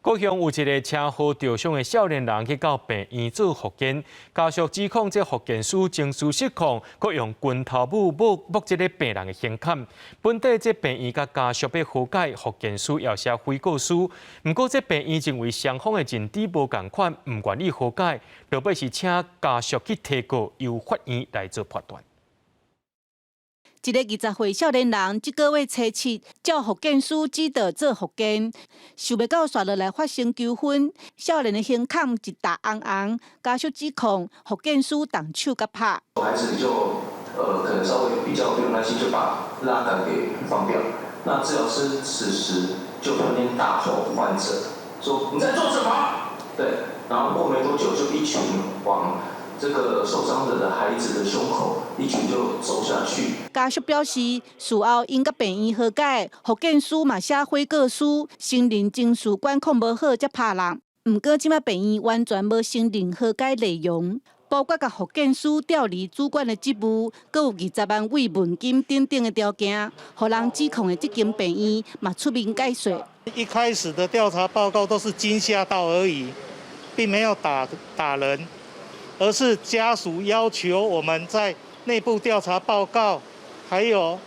高雄有一个車禍著傷的少年人去到病院做復健，家屬指控這復健師情緒失控，閣用拳頭母摸摸這个病人的胸坎。本底這病院佮家屬欲和解，復健師要寫悔過書。毋過這病院認為雙方的認知無仝款，毋願意和解，落尾是請家屬去提告，由法院來做判斷。一个20歲少年人，這个月初七，照復健師指導做復健，想袂到紲落來發生糾紛，少年的胸坎一搭紅紅，家屬指控復健師動手共拍。孩子就可能稍微比較沒有耐心，就把拉桿給放掉。那治療師此時就突然間大吼患者，說你在做什麼？對，然後過沒多久就一拳往這個受傷者的孩子的胸口一拳就揍下去。家屬表示，事後𪜶佮病院和解，復健師嘛寫悔過書，承認情緒管控無好才拍人。毋過這擺病院完全無承認和解內容，包括共復健師調離主管的職務，閣有20萬慰問金等等的條件，予人指控的這間病院嘛出面解說。一開始的調查報告都是驚嚇到而已，並沒有打人。而是家屬要求我們在內部調查報告，還有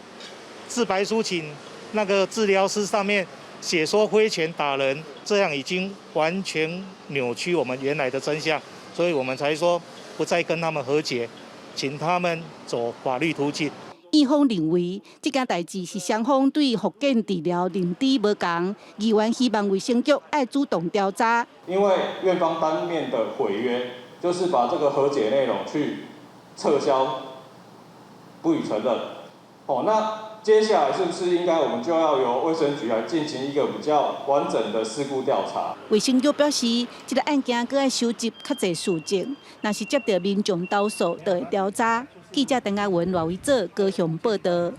自白書請那個治療師上面寫說揮拳打人，這樣已經完全扭曲我們原來的真相，所以我們才說不再跟他們和解，請他們走法律途徑。院方認為，這件代誌是雙方對復健治療認知無仝，議員希望衛生局愛主動調查。因為院方單面的毀約，就是把這個和解內容去撤銷，不予承認。哦，那接下來是不是應該我們就要由衛生局來進行一個比較完整的事故調查？衛生局表示，這个案件閣愛收集較濟事證，若是接到民眾投訴，就會調查。記者鄧家文、賴維哲高雄報道。